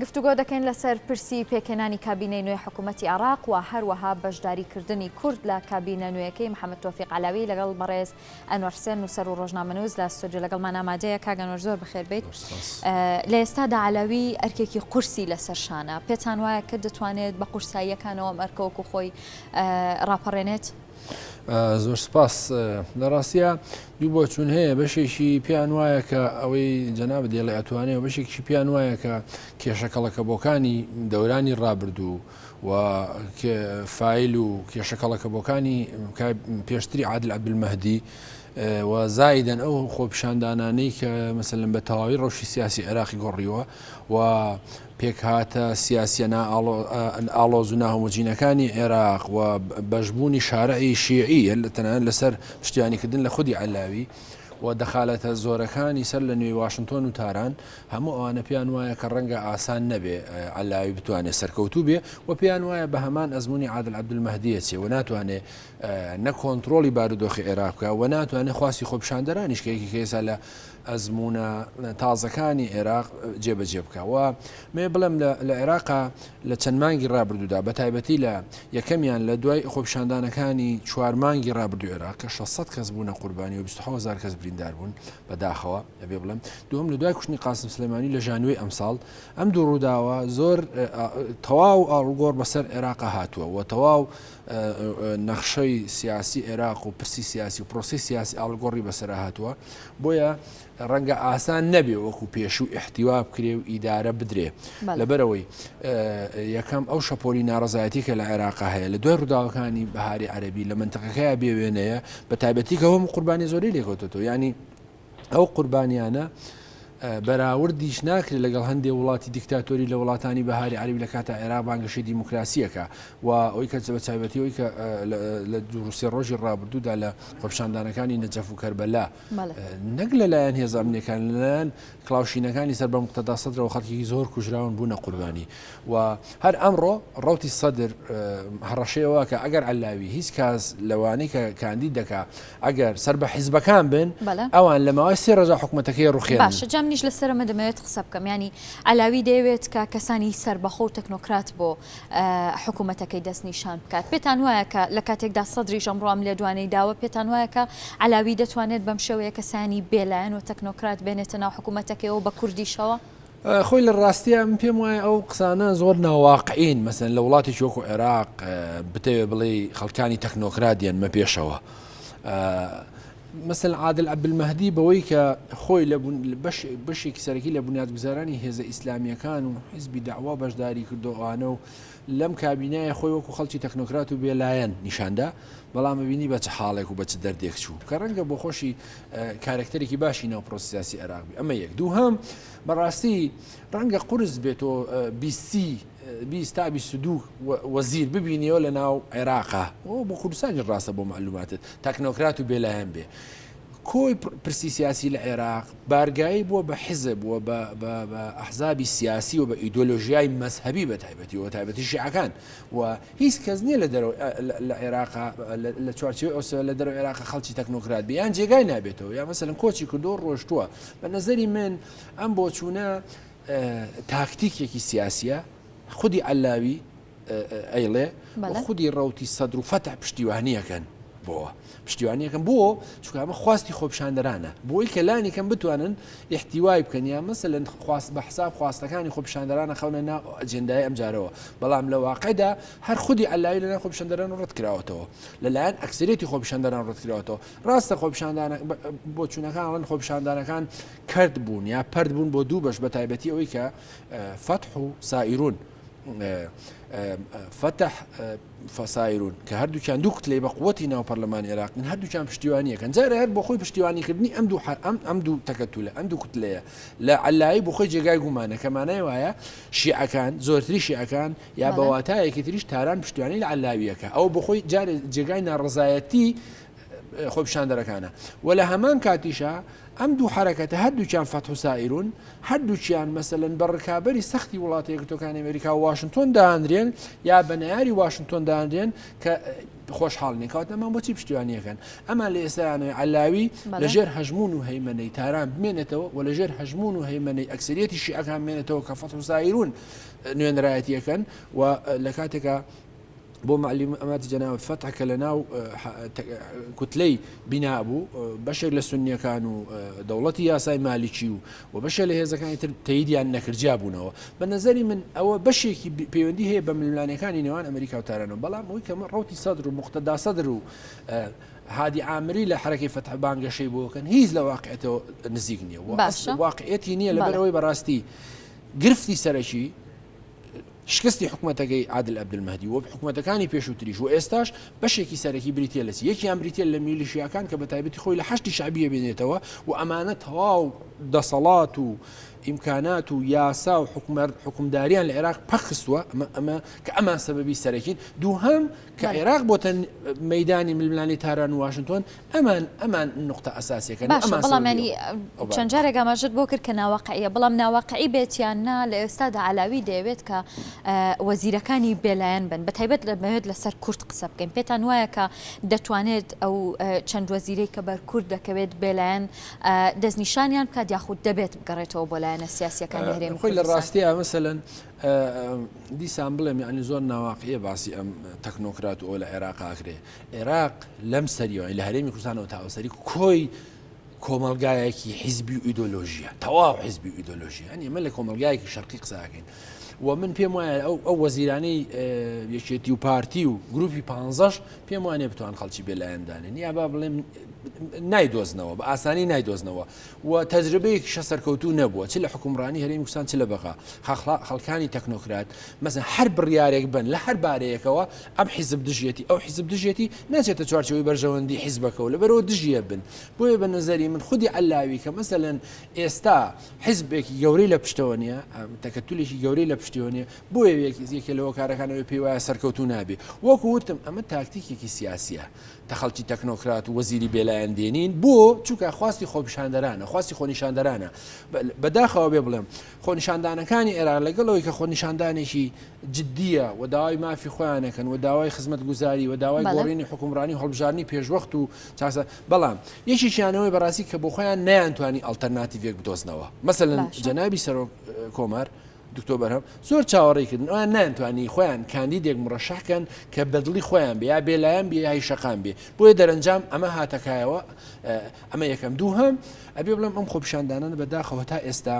گفتوگۆ دەکەین لەسەر پرسی پێکهێنانی کابینەی نوێی حکوومەتی عێراق و هەروەها بەشداریکردنی کورد لە کابینە نوێیەکەی محەممەد تۆفیق عەلاوی لەگەڵ بەڕێز ئەنوەر حسێن نووسەر و ڕۆژنامەنووس لە ستۆدیۆ لەگەڵمان ئامادەیە. کاک ئەنوەر زۆر بەخێر بێیت. لە ئێستادا عەلاوی ئەرکێکی قورسی لەسەر شانە، پێتان وایە کە دەتوانێت بە قورساییەکانەوە ئەم ئەرکە وەکو خۆی ڕاپەڕێنێت؟ زۆر سپاس. لە ڕاستیا دوو بۆچوون هەیە، بەشێکی پێیان وایە کە ئەوەی جەنابت دەیڵێ ئەتوانێ و بەشێکیشی پێیان وایە کە کێشە کەڵەکەبۆکانی دەورانی ڕابردوو و فایل و کێشە کەڵەکەبۆکانی پێشتری عادل عەبدولمەهدی و زایدەن ئەو خۆپیشاندانانەی کە مەسەلەن بە تەواوی ڕەوشی سیاسی عێراقی گۆڕیوە و پێکهاتە سیاسیە ئاڵۆز و ناهۆمۆجینەکانی عێراق و بەشبوونی شارعی شیعی تەنانەت لەسەر پشتیوانیکردن لە خودی عەلاوی و دەخالەتە زۆرەکانی سەر لە نوێی واشنتۆن و تاران هەموو ئەوانە پێیان وایە کە ڕەنگە ئاسان نەبێ عەلاوی بتوانێ سەرکەوتوو بێ و پێیان وایە بە هەمان ئەزموونی عادل عەبدولمەهدیە چێ و ناتوانێ نە کۆنترۆڵی بارودۆخی عێراق بکا و ناتوانێ خواستی خۆپیشاندەرانیش کە یەکێکە ئێستا لە ئەزموونە تازەکانی عێراق جێبەجێ بکا و مێ بڵێم لە عێراقا لە چەند مانگی ڕابردوودا بە تایبەتی لە یەکەمیان لە دوای خۆپیشاندانەکانی چوار مانگی ڕابردوو عێراق کە 600 کەس بوونە قوربانی و 29هزار کەس بریندار بوون بەداخەوە ئەبێ بڵێم دووەم لە دوای کوشتنی قاسم سلێمانی لە ژانوێی ئەمساڵ ئەم دوو ڕووداوە زۆر تەواو ئاڵوگۆڕ بەسەر عێراقا هاتووە و تەواو نەخشەی سیاسی عێراق و پرسی سیاسی و پرۆسی سیاسی ئاڵوگۆڕی بەسەر هاتووە بۆیە ڕەنگە ئاسان نەبێ وەکو پێشوو ئیحتیوا بکرێ و ئیدارە بدرێ لەبەرەوەی یەکەم ئەو شەپۆلی ناڕەزایەتی کە لە عێراقا هەیە لە دوای ڕووداوەکانی بەهاری عەرەبی لە مەنتقەکەیا بێ وێنەیە بە تایبەتی کە هەموو قوربانی زۆری لێکەوتۆتەوە یانی ئەو قوربانیانە بەراوردیش ناکرێت لەگەڵ هەندێک وڵاتی دیکتاتۆری لە وڵاتانی بەهاری عەرەبی لە کاتا عێراق بانگەشەی دیموکراسیەکە و ئەوی کە بە تایبەتی ئەوی کە لە دوو سێ ڕۆژی ڕابردوودا لە خۆپیشاندانەکانی نەجەف و کەربەلا نەک لەلایەن هێزە ئەمنیەکان لەلایەن کڵاوشینەکانی سەر بە موقتەدا سەدرەوە خەڵکێکی زۆر کوژراون بوونە قوربانی و هەر ئەمڕۆ ڕەوتی سەدر هەڕەشەیەوە کە ئەگەر عەلاوی هیچ کاس لەوانەی کە کاندید دەکا ئەگەر سەر بە حیزبەکان بن ئەوان لە ماوەی سێ ڕۆژا حکومەتەکەی ڕوخێنن. باشە جا منیش لەسەر ئەمە دەمەوێت قسە بکەم یانی عەلاوی دەیەوێت کە کەسانی سەربەخۆ و تەکنۆکرات بۆ حکومەتەکەی دەستنیشان بکات پێتان وایە کە لە کاتێکدا سەدریش ئەمڕۆ ئەم لێدوانەی داوە پێتان وایە کە عەلاوی دەتوانێت بەم شێوەیە کەسانی بێلایەن و تەکنۆکرات بێنێتە ناو حکومەتەکەیەوە بە کوردیشەوە؟ خۆی لە ڕاستیا من پێم وایە ئەو قسانە زۆر ناواقعین مەسەن لە وڵاتێکی وەکو عێراق بتەوێ بڵێ خەڵکانی تەکنۆکرات دێنمە پێشەوە مەسەل عادل عەبدولمەهدی بەوەی کە خۆی لە بەشێکی سەرەکی لە بنیاتگوزارانی هێزە ئیسلامیەکان و حیزبی دەعوا بەشداری کردو ئەوانە و لەم کابینایە خۆی وەکو خەڵکی تەکنۆکرات و بێلایەن نیشاندا بەڵام بینی بە چ حاڵێک و بە چ دەردێک چوو کە ڕەنگە بۆ خۆشی کارەکتەرێکی باشی ناو پرۆسی سیاسی عێراق بی ئەمە یەک دووهەم بەڕاستی ڕەنگە قورس بێت تۆ بیستی 20 تا 22 وەزیر ببینیەوە لە ناو عێراقا بۆ کوردستانی ڕاستە بۆ معلوماتت تەکنۆکرات و بێلایەن بێ کۆی پرسی سیاسی لە عێراق بارگایی بووە بە حیزب و بە ئەحزابی سیاسی و بە ئیدۆلۆژیای مەزهەبی بە تایبەتی و تایبەتی شیعەکان و هیچ کەس نییە لە دەرەوە لە عێراق لە چوارچێوەی ئەوسەوە لە دەرەوە عێراق خەڵکی تەکنۆکرات بێ یان جێگای نابێتەوە یا مەسەلەن کۆچی کردو ڕۆشتووە بە نەزەری من ئەم بۆچوونە تاکتیکێکی سیاسیە خودی عەلاوی ئەیڵێ خودی ڕەوتی سەدر و فەتح پشتیوانیەکەن بۆ پشتیوانیەکەن بۆ چونکە ئەمە خواستی خۆپیشاندەرانە بۆی کە لانی کەم بتوانن ئیحتیوای بکەن یا مەسەلەن خواست بە حساب خواستەکانی خۆپیشاندەرانە خەونە ناو ئەجێندای ئەم جارەوە بەڵام لە واقعدا هەر خودی عەلاوی لەلایەن خۆپیشاندەران ڕەت کراوەتەوە لەلایەن ئەکسەرێتی خۆپیشاندەران ڕەت کراوەتەوە ڕاستە خۆپیشاندانە بۆچوونەکان ئەڵێن خۆپیشاندانەکان کەرت بوون یا پەرت بوون بۆ دوو بەش بە تایبەتی ئەوەی کە فەتح و سائیرون فەتح فسایرون کە هەردووکیان دوو کوتلەی بە قوتی ناو پەرلەمانی عێراقن هەردووکیان پشتیوانیەکەن جارێ هەر بۆ خۆی پشتیوانیکردنی ئەم دوو ئەم ئەم دوو تەکەتولە ئەم دوو کوتلەیە لە عەلایی بۆ خۆی جێگای گومانە کە مانای وایە شیعەکان زۆرتری شیعەکان یا بە واتایەکی تریش تاران پشتیوانی لە عەلاویەکە ئەو بۆ خۆی جارێ جێگای ناڕەزایەتی خۆپیشاندەرەکانە و لە هەمان کاتیشا ئەم دوو حەرەکەتە هەردووکیان فەتح و سائیرون، هەردووکیان مەسەلەن بە ڕکابەری سەختی وڵاتە یەکگرتووەکانی ئەمریکا و واشنتۆن دانرێن یا بە نەیاری واشنتۆن دانرێن کە خۆشحاڵ نین. کەواتە ئەمان بۆچی پشتیوانیەکەن؟ ئەمان لە ئێستایانەوەی عەلاوی لەژێر هەژموون و هەیمەنەی تاران بمێنێتەوە و لەژێر هەژموون و هەیمەنەی ئەکسەریەتی شیعەکان بمێنێتەوە کە فەتح و سائیرون نوێنەرایەتیەکەن و لە کاتێکا بۆ مەعلوماتی جەنابت فەتح کە لە ناو کوتلەی بینا بوو بەشێک لە سنیەکان و دەوڵەتی یاسای مالیکی و و بەشێک لە هێزەکانی تر تەیدیان نەکرد جیا بوونەوە. بە نەزەری من ئەوە بەشێکی پەیوەندی هەیە بە ململانێکانی نێوان ئەمریکا و تارانەوە، بەڵام ئەوەی کە ڕەوتی سەدر و موقتەدا سەدر و هادی عامری لە حەرەکەی فەتح بانگەشەی بۆ کەن هیچ لە واقعیەتەوە نزیک نییە و واقعیەتی نییە لەبەرئەوەی بەڕاستی گرفتی سەرەکی شکستی حکومەتەکەی عادل عەبدولمەهدی و حکومەتەکانی پێشووتریش و ئێستاش بەشێکی سەرەکی بریتیە لە چی؟ یەکیان بریتیە لە میلیشیاکان کە بە تایبەتی خۆی لە حەشدی شەعبیە بینێتەوە و ئەمانە تەواو دەسەڵات و ئیمکانات و یاسا و حکومداریان لە عێراق پەخستووە ئەمە ئەمە کە ئەمان سەبەبی سەرەکین. دووهەم کە عێراق بۆتە مەیدانی ململانێی تاران و واشنتۆن ئەمان ئەمان نوقتە ئەساسیەکەن و باشە ئەمان بەڵام سەبەبی یانی ئەو چەند بارودۆخە. جارێک ئاماژەت بۆ کرد کە ناواقعیە بەڵام ناواقعی بێت یان نا لە ئێستادا عەلاوی دەیەوێت کە وەزیرەکانی بێلایەن بن بە تایبەت دەمەوێت لەسەر کورد قسە بکەین پێتان وایە کە دەتوانێت ئەو چەند وەزیرەی کە بەر کورد دەکەوێت بێلایەن دەستنیشانیان بکات یاخود دەبێت بگەڕێتەوە بۆ لایەنە سیاسیەکانی هەرێمی خۆی لە کوردستان؟ ڕاستیا مەسەلەن دیسان بڵێم یانی زۆر ناواقعیە باسی ئەم تەکنۆکرات و ئەوە لە عێراق ئاکرێ عێراق لەم سەریەوە لە هەرێمی کوردستانەوە تا ئەوسەری کۆی کۆمەلگایەکی حیزبی و ئیدۆلۆژیە تەواو حیزبی و ئیدۆلۆژیە هەنی ئەمە لە کۆمەلگایەکی شەرقی قساکەین و من پێم وایە ئەو ئەو وەزیرانەی یەکێتی و پارتی و گروپی پانزەش پێم وانێ بتوان خەڵکی بێلایەندانێن یا با بڵێم نایدۆزنەوە بە ئاسانی نایدۆزنەوە و تەجربەیەکیشە سەرکەوتوو نەبووە چ لە حوکمڕانی هەرێمی کوردستان چ لە بەغا خەڵکانی تەکنۆکرات مەسەن هەر بڕیارێک بن لە هەر بارەیەکەوە ئەم حیزب دژیەتی ئەو حیزب دژیەتی ناچێتە چوارچێوەی بەرژەوەندی حیزبەکەوە لەبەرەوە دژیە بن بۆیە بە نەزەری من خودی عەلاوی کە مەسەلەن ئێستا حیزبێکی گەورەی لە پشتەوە نییە تەکەتولێکی گەورەی لە پشتیەوە نییە بۆیە یەکێ لە هۆکارەکانەوەی پێی وایە سەرکەوتوو نابێ وەکو وتم ئەمە تاکتیکێکی سیاسیە تە خەڵکی تەکنۆکرات و وەزیری بێلایەن دێنین بۆ؟ چونکە خواستی خۆپیشاندەرانە، خواستی خۆنیشاندەرانە. بەداخەوە بێ بڵێم خۆنیشاندانەکانی عێراق لەگەڵ ئەوەی کە خۆنیشاندانێکی جدیە و داوای مافی خۆیانەکەن و داوای خزمەتگوزاری و داوای گۆڕینی حکومڕانی و هەڵبژاردنی پێشوەخت و چاسە بەڵام یەکێکیانەوەی بەڕاستی کە بۆ خۆیان نەیانتوانی ئەڵتەرناتیڤێک بدۆزنەوە مەسەلەن جەنابی سەرۆک کۆمار دکتۆر بەرهەم زۆر چاوەڕێی کردن ئەوان نەیانتوانی خۆیان کاندیدێک مڕەشەح کەن کە بەدڵی خۆیان بێ یا بێلایەن بێ یا هی شەقام بێ بۆیە دەرەنجام ئەمە هاتەکایەوە ئەمە یەکەم دووهەم ئەبێ بڵێم ئەم خۆپیشاندانانە بەداخەوە تا ئێستا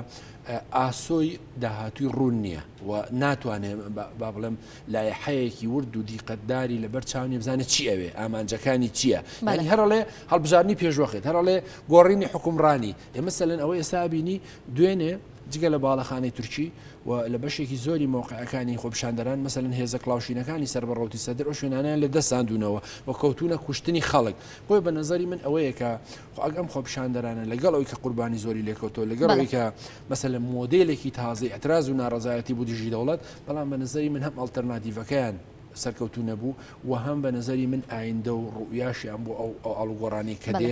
ئاسۆی داهاتووی ڕوون نییە و ناتوانێ با بڵێم لایحەیەکی ورد و دیقەتداری لەبەر چاو نیە بزانێت چی ئەوێ ئامانجەکانی چییە یعنی هەرڵێ هەڵبژاردنی پێشوەخت هەرڵێ گۆڕینی حکومڕانی ئێمە سەلەن ئەوە ئێستا بینی دوێنێ جگە لە باڵەخانەی تورکی و لە بەشێکی زۆری مەوقعەکانی خۆپیشاندەران، مەسەلەن هێزە کڵاوشینەکانی سەر بە ڕەوتی سەدر ئەو شوێنانەیان لە دەست ساندوونەوە و کەوتوونە کوشتنی خەڵک. بۆیە بە نەزەری من ئەوەیە کە خۆ ئەگ ئەم خۆپیشاندەرانە لەگەڵ ئەوەی کە قوربانی زۆری لێکەوتەوە، لەگەڵ ئەوەی کە مەسەلەن مۆدێلێکی تازەی ئیعتراز و ناڕەزایەتی بوو دژی دەوڵەت، بەڵام بە نەزەری من هەم ئەڵتەرناتیڤەکەیان سەرکەوتوو نەبوو و هەم بە نەزەری من ئایندە و ڕوئیاشیان بۆ ئەو ئاڵوگۆڕانەی کە دێ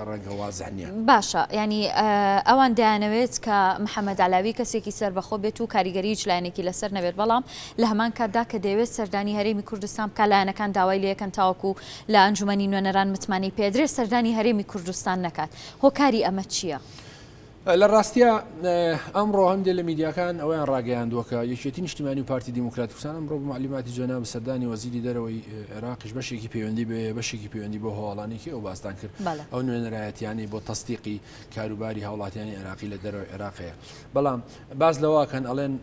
ڕەنگە وازح نییە. باشە یانی ئەوان دەیانەوێت کە محەمەد عەلاوی کەسێکی سەربەخۆ بێت و کاریگەری هیچ لایەنێکی لەسەر نەبێت بەڵام لە هەمان کاتدا کە دەیەوێت سەردانی هەرێمی کوردستان بکات لایەنەکان داوای لێکەن تاوەکو لە ئەنجومەنی نوێنەران متمانەی پێدرێت سەردانی هەرێمی کوردستان نەکات هۆکاری ئەمە چییە؟ لە ڕاستیا ئەمڕۆ هەندێک لە میدیاکان ئەوەیان ڕاگەیاندووە کە یەکێتی نیشتیمانی و پارتی دیموکراتی کوردستان ئەمڕۆ بە مەعلوماتی جەناب سەردانی وەزیری دەرەوەی عێراقیش بەشێکی پەیوەندی بە بەشێکی پەیوەندی بۆ هەواڵانێکی ئەو باستان کرد ئەو نوێنەرایەتیانەی بۆ تەستیقی کاروباری هاوڵاتیانی عێراقی لە دەرەوەی عێراق هەیە بەڵام باس لەوەکەن ئەڵێن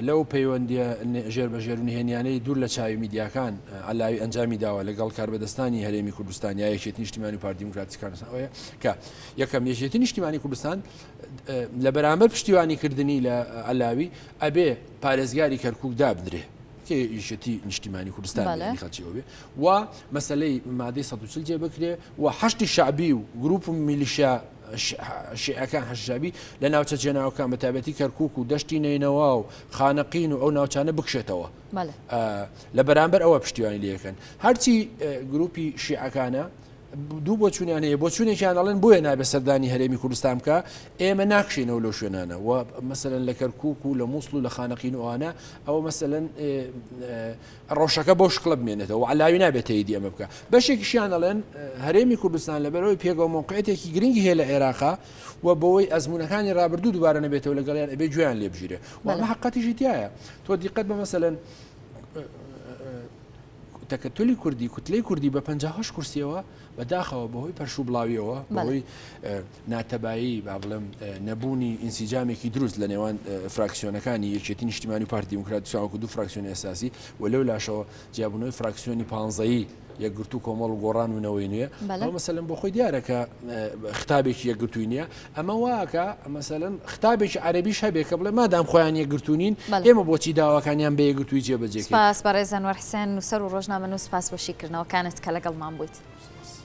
لەو پەیوەندیە ژێر بە ژێر و نهێنیانەی دوور لە چاوی میدیاکان عەلاوی ئەنجامی داوە لەگەڵ کاربەدەستانی هەرێمی کوردستان یا یەکێتی نیشتیمانی و پارتی دیموکراتی کوردستان ئەوەیە کە یەکەم، یەکێتی نیشتیمانی کوردستان لە بەرامبەر پشتیوانی کردنی لە عەلاوی ئەبێ پارێزگاری کەرکوک دابنرێ کێ یەکێتی نیشتیمانی کوردستان خەڵکی ئەوێ و مەسلەی مادەی 140 جێ بکرێ و حەشدی شەعبی و گروپ و میلیشیا شیعەکان حەشدی شەعبی لە ناوچە جێناوەکان بە تایبەتی کەرکوک و دەشتی نەینەوا و خانەقین و ئەو ناوچانە بکشێتەوە لە بەرامبەر ئەوە پشتیوانی لەکەن هەرچی گروپی شیعەکانە. دوو بۆچوونیان هەیە، بۆچوونێکیان ئەڵێن بۆیە نابێت سەردانی هەرێمی کوردستان بکا، ئێمە ناکشێینەوە لەو شوێنانە و مەسەلەن لە کەرکووک و لە مووسڵ و لە خانەقین و ئەوانە ئەوە مەسەلەن ڕەوشەکە بەو شکڵە بمێنێتەوە و عەلاوی نابێت تەییدی ئەمە بکا. بەشێکیشیان ئەڵێن هەرێمی کوردستان لەبەرئەوەی پێگە و مەوقعیەتێکی گرنگی هەیە لە عێراقا و بەوەی ئەزموونەکانی ڕابردوو دووبارە نەبێتەوە لەگەڵیان ئەبێ گوێیان لێ بگیرێ و ئەمە حەقیقەتیشی تیایە. تۆ دیقەت بە مەسەلەن تەکەتولی کوردی، کوتلەی کوردی بە 58 کورسیەوە بە داخەوە بەهۆی پەرش و بڵاویەوە، بەهۆی ناتەبایی، با بڵێم نەبوونی ئینسیجامێکی دروست لە نێوان فراکسیۆنەکانی یەکێتی نیشتیمانی و پارتی دیموکراتی کوردستان وەکو دوو فراکسیۆنی ئەساسی و لەو لاشەوە جیابوونەوەی فراکسیۆنی پانزەیی یەکگرتوو کۆمەڵ و گۆڕان و نەوەی نوێ ئەوە مەسەلەن بۆ خۆی دیارە کە ختابێکی یەکگرتووی نییە ئەمە واکە مەسەلەن ختابێکی عەرەبیش هەبێ کە بڵێ مادام خۆیان یەکگرتوو نین ئێمە بۆچی داواکانیان بە یەکگرتووی جێبەجێ سپاس بەڕێز ئەنوەر حسێن نووسەر و ڕۆژنامەنووس سپاس بۆ شیکردنەوەکانت کە لەگەڵمان بوویت.